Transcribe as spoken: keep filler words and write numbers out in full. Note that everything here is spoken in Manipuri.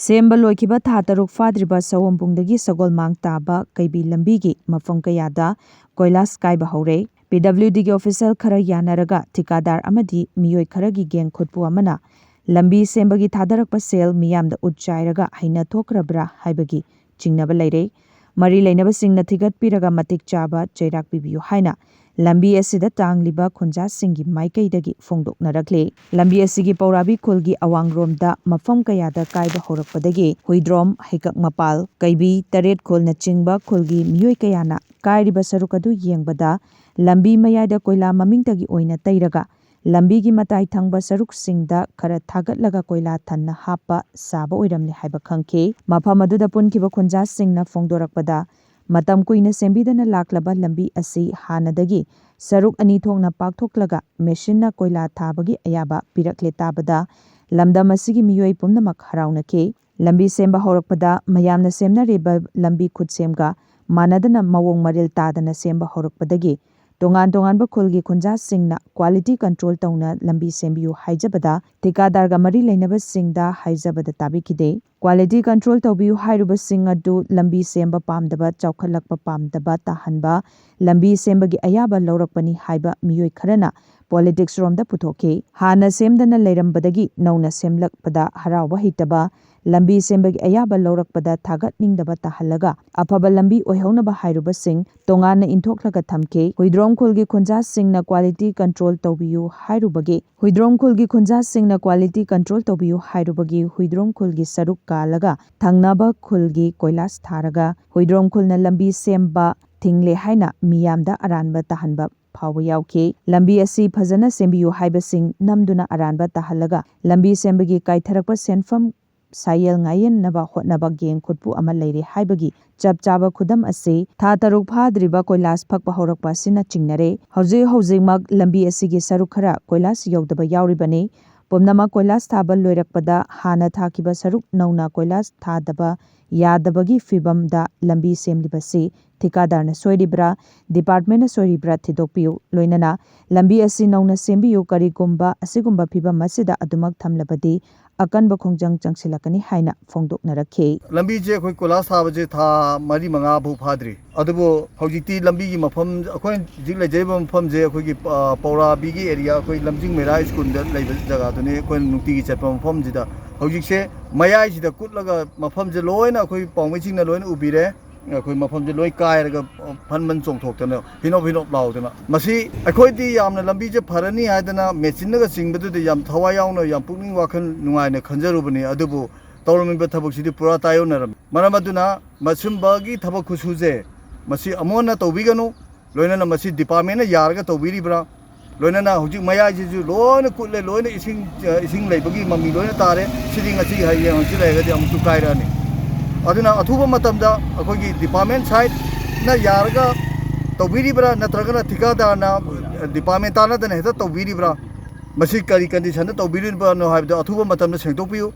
ꯁꯦꯝꯕ ꯂꯣꯏꯈꯤꯕ ꯊꯥ ꯇꯔꯨꯛ ꯐꯥꯗ꯭ꯔꯤꯕ ꯁꯑꯣꯝꯕꯨꯡꯗꯒꯤ ꯁꯒꯣꯜꯃꯥꯡ ꯇꯥꯕ ꯀꯩꯕꯤ ꯂꯝꯕꯤꯒꯤ ꯃꯐꯝ ꯀꯌꯥꯗ ꯀꯣꯏꯂꯥꯁ ꯀꯥꯏꯕ ꯍꯧꯔꯦ꯫ ꯄꯤ ꯗꯕ꯭ꯂꯤꯎ ꯗꯤꯒꯤ ꯑꯣꯐꯤꯁꯤꯌꯦꯜ ꯈꯔ ꯌꯥꯅꯔꯒ ꯊꯤꯀꯥꯗꯥꯔ ꯑꯃꯗꯤ ꯃꯤꯑꯣꯏ ꯈꯔꯒꯤ ꯒꯦꯡ ꯈꯨꯠꯄꯨ ꯑꯃꯅ ꯂꯝꯕꯤ ꯁꯦꯝꯕꯒꯤ ꯊꯥꯗꯔꯛꯄ ꯁꯦꯜ ꯃꯤꯌꯥꯝꯗ ꯎꯠ ꯆꯥꯏꯔꯒ ꯍꯩꯅ ꯊꯣꯛꯈ꯭ꯔꯕ꯭ꯔꯥ ꯍꯥꯏꯕꯒꯤ ꯆꯤꯡꯅꯕ ꯂꯩꯔꯦ꯫ ꯃꯔꯤ ꯂꯩꯅꯕꯁꯤꯡꯅ ꯊꯤꯒꯠꯄꯤꯔꯒ ꯃꯇꯤꯛ ꯆꯥꯕ ꯆꯩꯔꯥꯛ ꯄꯤꯕꯤꯌꯨ ꯍꯥꯏꯅ ꯂꯝꯕꯤ ꯑꯁꯤꯗ ꯇꯥꯡꯂꯤꯕ ꯈꯨꯟꯖꯥꯁꯤꯡꯒꯤ ꯃꯥꯏꯀꯩꯗꯒꯤ ꯐꯣꯡꯗꯣꯛꯅꯔꯛꯂꯦ꯫ ꯂꯝꯕꯤ ꯑꯁꯤꯒꯤ ꯄꯧꯔꯥꯕꯤ ꯈꯨꯜꯒꯤ ꯑꯋꯥꯡꯔꯣꯝꯗ ꯃꯐꯝ ꯀꯌꯥꯗ ꯀꯥꯏꯕ ꯍꯧꯔꯛꯄꯗꯒꯤ ꯍꯨꯏꯗ꯭ꯔꯣꯝ, ꯍꯩꯀꯛ ꯃꯄꯥꯜ, ꯀꯩꯕꯤ, ꯇꯔꯦꯠ ꯈꯨꯜꯅꯆꯤꯡꯕ ꯈꯨꯜꯒꯤ ꯃꯤꯑꯣꯏ ꯀꯌꯥꯅ ꯀꯥꯏꯔꯤꯕ ꯁꯔꯨꯛ ꯑꯗꯨ ꯌꯦꯡꯕꯗ ꯂꯝꯕꯤ ꯃꯌꯥꯏꯗ ꯀꯣꯏꯂꯥ ꯃꯃꯤꯡꯇꯒꯤ ꯑꯣꯏꯅ ꯇꯩꯔꯒ ꯂꯝꯕꯤꯒꯤ ꯃꯇꯥꯏ ꯊꯪꯕ ꯁꯔꯨꯛꯁꯤꯡꯗ ꯈꯔ ꯊꯥꯒꯠꯂꯒ ꯀꯣꯏꯂꯥ ꯊꯟꯅ ꯍꯥꯞꯄ ꯁꯥꯕ ꯑꯣꯏꯔꯝꯂꯦ ꯍꯥꯏꯕ ꯈꯪꯈꯤ꯫ ꯃꯐꯝ ꯑꯗꯨꯗ ꯄꯨꯟꯈꯤꯕ ꯈꯨꯟꯖꯥꯁꯤꯡꯅ ꯐꯣꯡꯗꯣꯔꯛꯄꯗ, ꯃꯇꯝ ꯀꯨꯏꯅ ꯁꯦꯝꯕꯤꯗꯅ ꯂꯥꯛꯂꯕ ꯂꯝꯕꯤ ꯑꯁꯤ ꯍꯥꯟꯅꯗꯒꯤ ꯁꯔꯨꯛ ꯑꯅꯤ ꯊꯣꯛꯅ ꯄꯥꯛꯊꯣꯛꯂꯒ ꯃꯦꯁꯤꯟꯅ ꯀꯣꯏꯂꯥ ꯊꯥꯕꯒꯤ ꯑꯌꯥꯕ ꯄꯤꯔꯛꯂꯦ ꯇꯥꯕꯗ ꯂꯝꯗꯝ ꯑꯁꯤꯒꯤ ꯃꯤꯑꯣꯏ ꯄꯨꯝꯅꯃꯛ ꯍꯔꯥꯎꯅꯈꯤ꯫ ꯂꯝꯕꯤ ꯁꯦꯝꯕ ꯍꯧꯔꯛꯄꯗ ꯃꯌꯥꯝꯅ ꯁꯦꯝꯅꯔꯤꯕ ꯂꯝꯕꯤ ꯈꯨꯠꯁꯦꯝꯒ ꯃꯥꯟꯅꯗꯅ ꯃꯑꯣꯡ ꯃꯔꯤꯜ ꯇꯥꯗꯅ ꯁꯦꯝꯕ ꯍꯧꯔꯛꯄꯗꯒꯤ ꯇꯣꯉꯥꯟ ꯇꯣꯉꯥꯟꯕ ꯈꯨꯜꯒꯤ ꯈꯨꯟꯖꯥꯁꯤꯡꯅ quality control ꯇꯧꯅ ꯂꯝꯕꯤ ꯁꯦꯝꯕꯤꯌꯨ ꯍꯥꯏꯖꯕꯗ ꯊꯤꯀꯥꯗꯥꯔꯒ ꯃꯔꯤ ꯂꯩꯅꯕꯁꯤꯡꯗ ꯍꯥꯏꯖꯕꯗ ꯇꯥꯕꯤꯈꯤꯗꯦ꯫ Quality control ꯇꯧꯕꯤꯌꯨ ꯍꯥꯏꯔꯨꯕꯁꯤꯡ ꯑꯗꯨ ꯂꯝꯕꯤ ꯁꯦꯝꯕ ꯄꯥꯝꯗꯕ, ꯆꯥꯎꯈꯠꯂꯛꯄ ꯄꯥꯝꯗꯕ ꯇꯥꯍꯟꯕ, ꯂꯝꯕꯤ ꯁꯦꯝꯕꯒꯤ ꯑꯌꯥꯕ ꯂꯧꯔꯛꯄꯅꯤ ꯍꯥꯏꯕ ꯃꯤꯑꯣꯏ ꯈꯔꯅ politics ꯔꯣꯝꯗ ꯄꯨꯊꯣꯛꯈꯤ꯫ ꯍꯥꯟꯅ ꯁꯦꯝꯗꯅ ꯂꯩꯔꯝꯕꯗꯒꯤ ꯅꯧꯅ ꯁꯦꯝꯂꯛꯄꯗ ꯍꯔꯥꯎꯕ ꯍꯩꯇꯕ, ꯂꯝꯕꯤ ꯁꯦꯝꯕꯒꯤ ꯑꯌꯥꯕ ꯂꯧꯔꯛꯄꯗ ꯊꯥꯒꯠꯅꯤꯡꯗꯕ ꯇꯥꯍꯜꯂꯒ ꯑꯐꯕ ꯂꯝꯕꯤ ꯑꯣꯏꯍꯧꯅꯕ ꯍꯥꯏꯔꯨꯕꯁꯤꯡ ꯇꯣꯉꯥꯟꯅ ꯏꯟꯊꯣꯛꯂꯒ ꯊꯝꯈꯤ꯫ ꯍꯨꯏꯗ꯭ꯔꯣꯝ ꯈꯨꯜꯒꯤ ꯈꯨꯟꯖꯥꯁꯤꯡꯅ quality control ꯇꯧꯕꯤꯌꯨ ꯍꯥꯏꯔꯨꯕꯒꯤ, ꯍꯨꯏꯗ꯭ꯔꯣꯝ ꯈꯨꯜꯒꯤ ꯈꯨꯟꯖꯥꯁꯤꯡꯅ quality control ꯇꯧꯕꯤꯌꯨ ꯍꯥꯏꯔꯨꯕꯒꯤ ꯍꯨꯏꯗ꯭ꯔꯣꯝ ꯈꯨꯜꯒꯤ ꯁꯔꯨꯛ ꯀꯥꯜꯂꯒ ꯊꯪꯅꯕ ꯈꯨꯜꯒꯤ ꯀꯣꯏꯂꯥꯁ ꯊꯥꯔꯒ ꯍꯨꯏꯗ꯭ꯔꯣꯝ ꯈꯨꯜꯅ ꯂꯝꯕꯤ ꯁꯦꯝꯕ ꯊꯤꯡꯂꯦ ꯍꯥꯏꯅ ꯃꯤꯌꯥꯝꯗ ꯑꯔꯥꯟꯕ ꯇꯥꯍꯟꯕ ꯐꯥꯎꯕ ꯌꯥꯎꯈꯤ꯫ ꯂꯝꯕꯤ ꯑꯁꯤ ꯐꯖꯅ ꯁꯦꯝꯕꯤꯌꯨ ꯍꯥꯏꯕꯁꯤꯡ ꯅꯝꯗꯨꯅ ꯑꯔꯥꯟꯕ ꯇꯥꯍꯜꯂꯒ ꯂꯝꯕꯤ ꯁꯦꯝꯕꯒꯤ ꯀꯥꯏꯊꯔꯛꯄ ꯁꯦꯟꯐꯝ ꯁꯥꯌꯦꯜ ꯉꯥꯌꯦꯟꯅꯕ ꯍꯣꯠꯅꯕ ꯒꯦꯡ ꯈꯨꯠꯄꯨ ꯑꯃ ꯂꯩꯔꯦ ꯍꯥꯏꯕꯒꯤ ꯆꯞ ꯆꯥꯕ ꯈꯨꯗꯝ ꯑꯁꯤ ꯊꯥ ꯇꯔꯨꯛ ꯐꯥꯗ꯭ꯔꯤꯕ ꯀꯣꯏꯂꯥꯁ ꯐꯛꯄ ꯍꯧꯔꯛꯄ ꯑꯁꯤꯅ ꯆꯤꯡꯅꯔꯦ꯫ ꯍꯧꯖꯤꯛ ꯍꯧꯖꯤꯛꯃꯛ ꯂꯝꯕꯤ ꯑꯁꯤꯒꯤ ꯁꯔꯨꯛ ꯈꯔ ꯀꯣꯏꯂꯥꯁ ꯌꯧꯗꯕ ꯌꯥꯎꯔꯤꯕꯅꯤ꯫ ꯄꯨꯝꯅꯃꯛ ꯀꯣꯏꯂꯥꯁ ꯊꯥꯕ ꯂꯣꯏꯔꯛꯄꯗ ꯍꯥꯟꯅ ꯊꯥꯈꯤꯕ ꯁꯔꯨꯛ ꯅꯧꯅ ꯀꯣꯏꯂꯥꯁ ꯊꯥꯗꯕ ꯌꯥꯗꯕꯒꯤ ꯐꯤꯚꯝꯗ ꯂꯝꯕꯤ ꯁꯦꯝꯂꯤꯕꯁꯤ ꯊꯤꯀꯥꯗꯥꯔꯅ ꯁꯣꯏꯔꯤꯕ꯭ꯔꯥ, ꯗꯤꯄꯥꯔꯠꯃꯦꯟꯅ ꯁꯣꯏꯔꯤꯕ꯭ꯔꯥ ꯊꯤꯗꯣꯛꯄꯤꯌꯨ꯫ ꯂꯣꯏꯅꯅ ꯂꯝꯕꯤ ꯑꯁꯤ ꯅꯧꯅ ꯁꯦꯝꯕꯤꯌꯨ꯫ ꯀꯔꯤꯒꯨꯝꯕ ꯑꯁꯤꯒꯨꯝꯕ ꯐꯤꯚꯝ ꯑꯁꯤꯗ ꯑꯗꯨꯃꯛ ꯊꯝꯂꯕꯗꯤ ꯑꯀꯟꯕ ꯈꯣꯡꯖꯪ ꯆꯪꯁꯤꯜꯂꯛꯀꯅꯤ ꯍꯥꯏꯅ ꯐꯣꯡꯗꯣꯛꯅꯔꯛꯈꯤ꯫ ꯂꯝꯕꯤꯁꯦ ꯑꯩꯈꯣꯏ ꯀꯣꯏꯂꯥꯁ ꯊꯥꯕꯁꯦ ꯊꯥ ꯃꯔꯤ ꯃꯉꯥ ꯐꯥꯎ ꯐꯥꯗ꯭ꯔꯤ꯫ ꯑꯗꯨꯕꯨ ꯍꯧꯖꯤꯛꯇꯤ ꯂꯝꯕꯤꯒꯤ ꯃꯐꯝ, ꯑꯩꯈꯣꯏꯅ ꯍꯧꯖꯤꯛ ꯂꯩꯖꯔꯤꯕ ꯃꯐꯝꯁꯦ ꯑꯩꯈꯣꯏꯒꯤ, ꯑ, ꯄꯧꯔꯥꯕꯤꯒꯤ ꯑꯦꯔꯤꯌꯥ, ꯑꯩꯈꯣꯏ ꯂꯝꯖꯤꯡ ꯃꯩꯔꯥ ꯁ꯭ꯀꯨꯜꯗ ꯂꯩꯕ ꯖꯒꯥꯗꯨꯅꯤ ꯑꯩꯈꯣꯏꯅ ꯅꯨꯡꯇꯤꯒꯤ ꯆꯠꯄ ꯃꯐꯝꯁꯤꯗ꯫ ꯍꯧꯖꯤꯛꯁꯦ ꯃꯌꯥꯏꯁꯤꯗ ꯀꯨꯠꯂꯒ ꯃꯐꯝꯁꯦ ꯂꯣꯏꯅ ꯑꯩꯈꯣꯏ ꯄꯥꯎꯃꯩꯁꯤꯡꯅ ꯂꯣꯏꯅ ꯎꯕꯤꯔꯦ꯫ ꯑꯩꯈꯣꯏ ꯃꯐꯝꯁꯦ ꯂꯣꯏ ꯀꯥꯏꯔꯒ, ꯑ, ꯐꯟ ꯐꯟ ꯆꯣꯡꯊꯣꯛꯇꯅ, ꯐꯤꯅꯣꯞ ꯐꯤꯅꯣꯞ ꯂꯥꯎꯗꯅ꯫ ꯃꯁꯤ ꯑꯩꯈꯣꯏꯗꯤ ꯌꯥꯝꯅ ꯂꯝꯕꯤꯁꯦ ꯐꯔꯅꯤ ꯍꯥꯏꯗꯅ ꯃꯦꯆꯤꯟꯅꯒ ꯆꯤꯡꯕꯗꯨꯗ ꯌꯥꯝ ꯊꯋꯥꯏ ꯌꯥꯎꯅ, ꯌꯥꯝ ꯄꯨꯛꯅꯤꯡ ꯋꯥꯈꯜ ꯅꯨꯡꯉꯥꯏꯅ ꯈꯟꯖꯔꯨꯕꯅꯤ꯫ ꯑꯗꯨꯕꯨ ꯇꯧꯔꯝꯃꯤꯕ ꯊꯕꯛꯁꯤꯗꯤ ꯄꯨꯔꯥ ꯇꯥꯏꯌꯣꯟꯅꯔꯝꯃꯤ꯫ ꯃꯔꯝ ꯑꯗꯨꯅ ꯃꯁꯨꯝꯕꯒꯤ ꯊꯕꯛ ꯈꯨꯠꯁꯨꯁꯦ ꯃꯁꯤ ꯑꯃꯨꯛ ꯍꯟꯅ ꯇꯧꯕꯤꯒꯅꯨ꯫ ꯂꯣꯏꯅꯅ ꯃꯁꯤ ꯗꯤꯄꯥꯔꯠꯃꯦꯟꯅ ꯌꯥꯔꯒ ꯇꯧꯕꯤꯔꯤꯕ꯭ꯔꯥ? ꯂꯣꯏꯅꯅ ꯍꯧꯖꯤꯛ ꯃꯌꯥꯏꯁꯤꯁꯨ ꯂꯣꯏꯅ ꯀꯨꯠꯂꯦ, ꯂꯣꯏꯅ ꯏꯁꯤꯡ, ꯑ, ꯏꯁꯤꯡ ꯂꯩꯕꯒꯤ ꯃꯃꯤ ꯂꯣꯏꯅ ꯇꯥꯔꯦ꯫ ꯁꯤꯗꯤ ꯉꯁꯤ, ꯍꯌꯦꯡ ꯍꯪꯆꯤꯠ ꯂꯩꯔꯒꯗꯤ ꯑꯃꯨꯛꯁꯨ ꯀꯥꯏꯔꯛꯑꯅꯤ꯫ ꯑꯗꯨꯅ ꯑꯊꯨꯕ ꯃꯇꯝꯗ ꯑꯩꯈꯣꯏꯒꯤ ꯗꯤꯄꯥꯔꯠꯃꯦꯟ ꯁꯥꯏꯠꯅ ꯌꯥꯔꯒ ꯇꯧꯕꯤꯔꯤꯕ꯭ꯔꯥ, ꯅꯠꯇ꯭ꯔꯒꯅ ꯊꯤꯀꯥꯗꯥꯔꯅ, ꯑ, ꯗꯤꯄꯥꯔꯠꯃꯦꯟ ꯇꯥꯟꯅꯗꯅ ꯍꯦꯛꯇ ꯇꯧꯕꯤꯔꯤꯕ꯭ꯔꯥ? ꯃꯁꯤ ꯀꯔꯤ ꯀꯟꯗꯤꯁꯟꯗ ꯇꯧꯕꯤꯔꯤꯕꯅꯣ ꯍꯥꯏꯕꯗꯣ ꯑꯊꯨꯕ ꯃꯇꯝꯗ ꯁꯦꯡꯗꯣꯛꯄꯤꯌꯨ꯫